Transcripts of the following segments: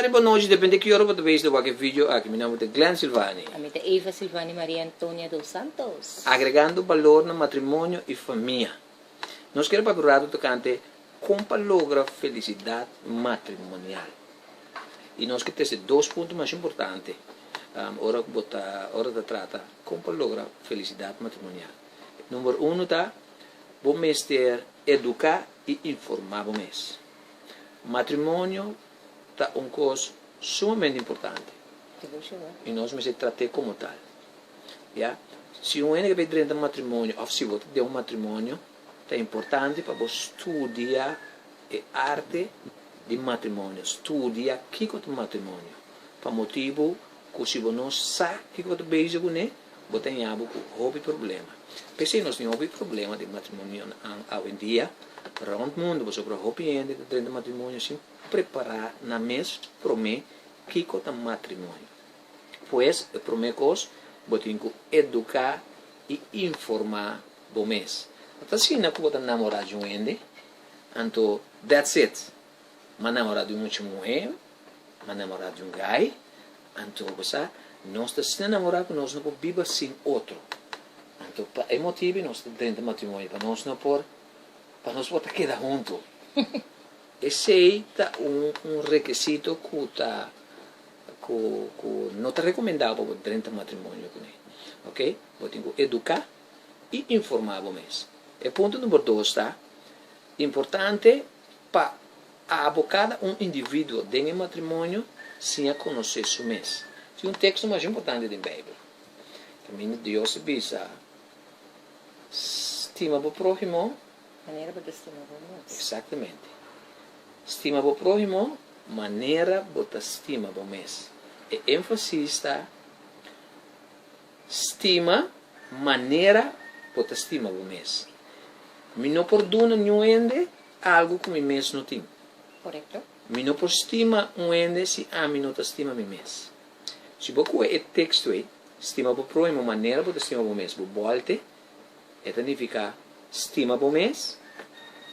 tardi, bon nochi, depende ki ora bo ta bezig wak e video aki. Mi nomber ta Glenn Silvani. Ami ta Eva Silvani Maria Antonia dos Santos. Agregando balor na matrimonio y famia. Nos kier papia un rato tocante con pa logra felicidad matrimonial. Y nos ke trece dos punto mas importante ora cu bo ta ora ta trata con pa logra felicidad matrimonial. Number uno ta bo mester educa y informa bo mes. Matrimonio ta un kos sumamente importante i nos mester trat'é komo tal. Ya. Si un hende ke bai drenta matrimonio òf si bo ta den un matrimonio, ta importante pa bo studia e arte di matrimonio, studia kiko ta matrimonio. Pa motibu ku si bo no sa kiko bo ta bezig kuné, bo ta haña bo ku hopi problema. P'esei nos tin hopi problema den matrimonionan awendia rònt mundu, pasobra hopi hende ta drenta matrimonio sin prepará nan mes promé kiko ta matrimonio. Pues, e promé kos, bo tin ku eduká i informá bo mes. No ta asina ku bo ta namorá di un hende, anto that's it. M'a namorá di un mucha muhé, m'a namorá di un gai, anto bo sa, nos ta asina namorá ku nos no por biba sin otro. Anto pa e motibu nos ta drenta matrimonio, pa nos no por, pa nos por ta keda huntu. Esei ta un un rekisito ku ta ku ku no ta rekomendá pa bo drenta matrimonio kuné. Oke, bo tin ku eduká i informá bo mes. E punto number dos ta, importante pa abo kada un individuo den e matrimonio siña konosé su mes. Tin un teksto masha importante den Beibel kaminda Dios a bisa, Stima bo próhimo. Manera bo ta stima bo mes. Eksaktamente. Stima bo próhimo manera bo ta stima bo mes. E énfasis ta stima manera bo ta stima bo mes. Mi no por duna niun hende algu ku mi mes no tin. Korekto. Mi no por stima un hende si ami no ta stima mi mes. Si bo kohe e teksto ei, stima bo próhimo manera bo ta stima bo mes, bo bòlte, e ta nifiká stima bo mes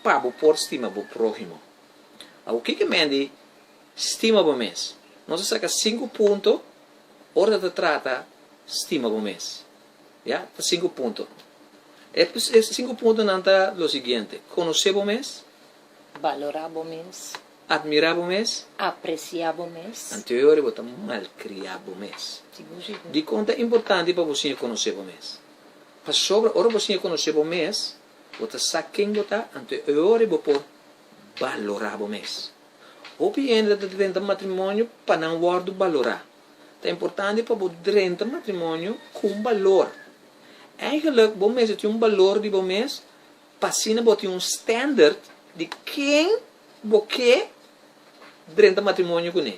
pa bo por stima bo próhimo. Awor kiko men di stima bo mes? Nos a saka sinku punto ora ta trata stima bo mes. Ya, ta sinku punto. E sinku puntonan ta lo siguiente, konosé bo mes. Balorá bo mes. Atmirá bo mes. Apresiá bo mes. Anto e ora bo ta malkriá bo mes. Sigur, sigur. Dikon ta importante pa bo siña konosé bo mes? Pasobra ora bo siña konosé bo mes, bo ta sa ken bo ta, anto e ora bo por balorá bo mes. Hopi hende ta drenta matrimonio pa nan wòrdu balorá. Ta importante pa bo drenta matrimonio ku un balor. Eigenlijk bo mester tin un balor di bo mes pa asina bo tin un standard di ken bo ke drenta matrimonio kuné.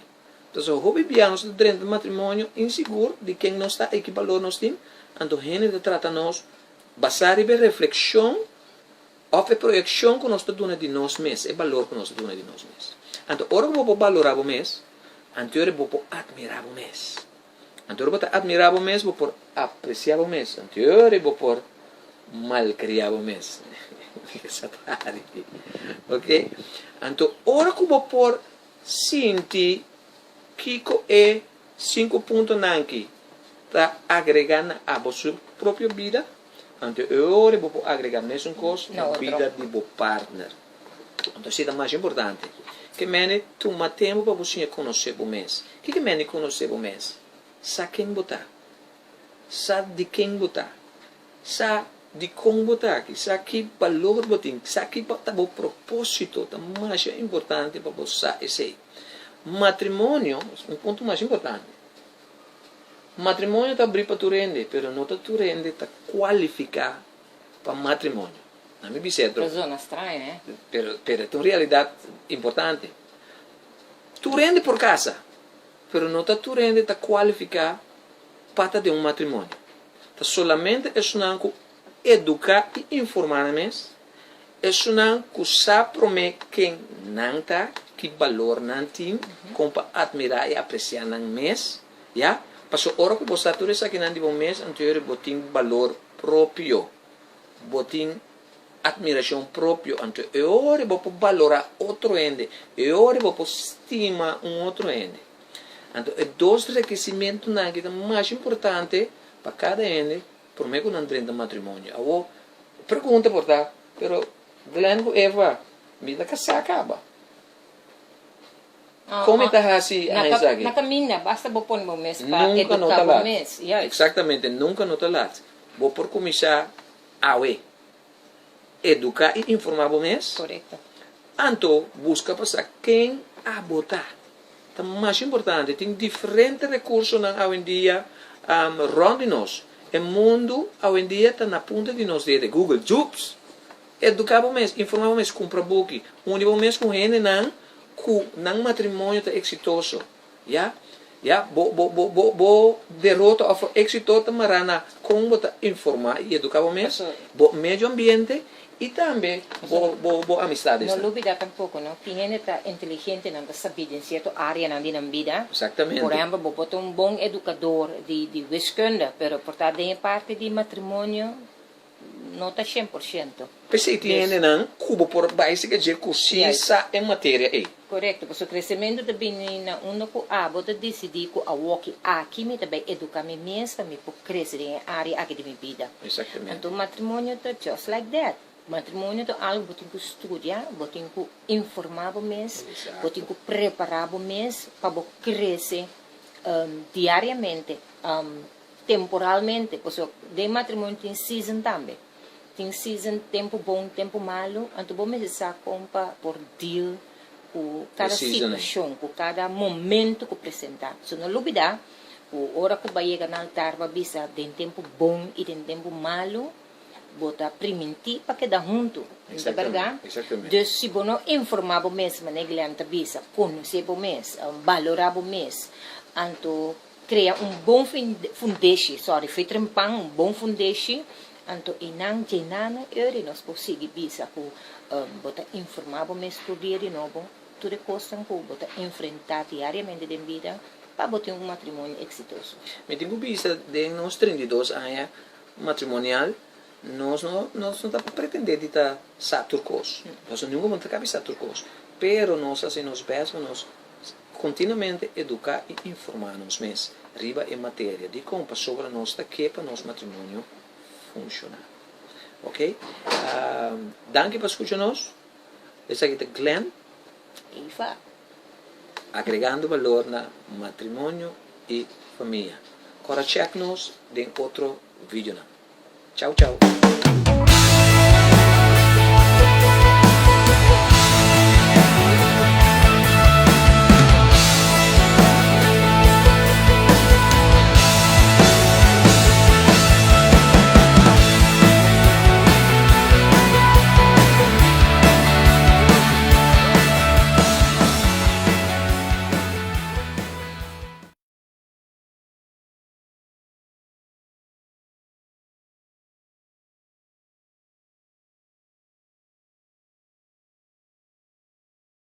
Entonces hopi bia nos ta drenta matrimonio insigur di ken nos ta i ki balor nos tin, anto hende ta trata nos basá riba e reflekshon òf e proyekshon ku nos ta duna di nos mes, e balor ku nos ta duna di nos mes. Anto ora ku bo por balorá bo mes, Anto ora bo por admirá bo mes. Anto ora bo ta admirá bo mes, bo por apresiá bo mes. Anto ora bo por malkriá bo mes. Esa ta hari. Ok? Anto ora ku bo por sinti kiko e sinku puntonan aki ta agregá na abo su propio bida, anto e ora bo por agregá mesun kos na bida di bo partner. Anto esei ta mas importante. Ke mende tuma tempu pa bo siña konosé bo mes. Kiko mende konosé bo mes? Sa ken bo ta. Sa di ken bo ta. Sa dikon bo ta aki. Sa ki balor bo tin. Sa ki ta bo propósito. Ta masha importante pa bo sa esei. Matrimonio, un punto masha importante. Matrimonio ta abrí pa tur hende, pero no ta tur hende ta kualifiká pa matrimonio. Na mi bisa e Ta zona straño, eh? Pero, pero ta un realidad importante. Tur hende por casa, pero no ta tur hende ta cualifica pa ta den un matrimonio. Ta solamente esunnan cu educa y informa nan mes, esunnan cu sa prome ken nan ta, ki balor nan tin, con pa admira y aprecia nan mes, ya. Pasobra ora cu bo sa tur esakinan di bo mes, anto bo tin balor propio. Bo tin admiracion propio, anto e ora bo por balora otro hende, e ora bo por stima un otro hende. Anto e dos rekisimentunan aki ta mas importante pa kada hende promé ku nan drenta matrimonio. Awor, pregunta por ta, pero Glenn ku Eva, mi ta kasá kaba? Kon mi ta hasi Na esaki? na kaminda, basta bo pone bo mes pa Nunka no eduká ta bo lat. mes. Juist. Eksaktamente, nunka no ta lat. Bo por kuminsá awe. Eduká i informá bo mes. Korekto. Anto buska pa sa ken abo ta. Ta masha importante. Tin diferente rekursonan awendia rònt di nos. E mundu awendia ta na punta di nos dede. Google, jups! Eduká bo mes, informá bo mes, kumpra buki, uni bo mes ku hendenan ku nan matrimonio ta eksitoso. Ya, ya, bo, bo, bo, bo, bo derota òf bo éksito ta mará na kon bo ta informá i eduká bo mes, bo medio ambiente i tambe bo, bo, bo No amistadesnan. lubidá tampoko, no? Tin hende ta inteligente, nan ta sabí den sierto áreanan di nan bida. Por Eksaktamente. ehèmpel, bo por ta un bon edukador di, di wiskunde, pero por ta den e parti di matrimonio, no ta 100%. P'esei tin Dus. hendenan ku bo por bai sika dje ku si Juist. sa e materia ei. Korekto, pasobra kresementu ta bini na unda ku abo ta disidí ku awoki aki mi ta bai eduká mi mes pa mi por krese den e área aki di mi bida. Exactamente. Anto matrimonio ta just like that. Matrimonio ta algu bo tin ku studia, bo tin ku informá bo mes, bo tin Exacto. ku prepará bo mes pa bo krese diariamente. Temporalmente, pasobra den matrimonio tin season tambe. Tin season tempu bon, tempu malu, anto bo mester sa kon pa por deal ku E kada season ei. situashon, ku kada momento ku presentá. So no lubidá ku ora ku bo a yega na altar bo a bisa den tempu bon i den tempu malu bo ta primintí pa keda huntu. No ta bèrdat? Exactamente, exactamente. Dus si bo no informá bo mes, manera Glenn ta bisa, konosé bo mes, balorá bo mes, anto Crea un bon fundeshi, sorry, fui trempan, un bon fundeshi, anto einan djena nan eur y nos por sigui bisa cu bo ta informa bo mes tur dia di nobo tur e cosnan cu bo ta enfrenta diariamente den bida pa bo tin un matrimonio exitoso. Mi tin cu bisa den nos 32 aña matrimonial nos no nos no ta pretende di ta sa tur cos, nos nunca bo no ta cabi sa tur cos, pero nos ta haci nos best pa nos Kontinuamente eduká i informá nos mes riba e materia. Dikon? Pasobra nos ta ke pa nos matrimonio funshoná. Ok. Danki pa skucha nos. Esaki ta Glenn. Eva. Agregando balor na matrimonio i famia. Kòrda chèk nos den otro videonan. Chau chau.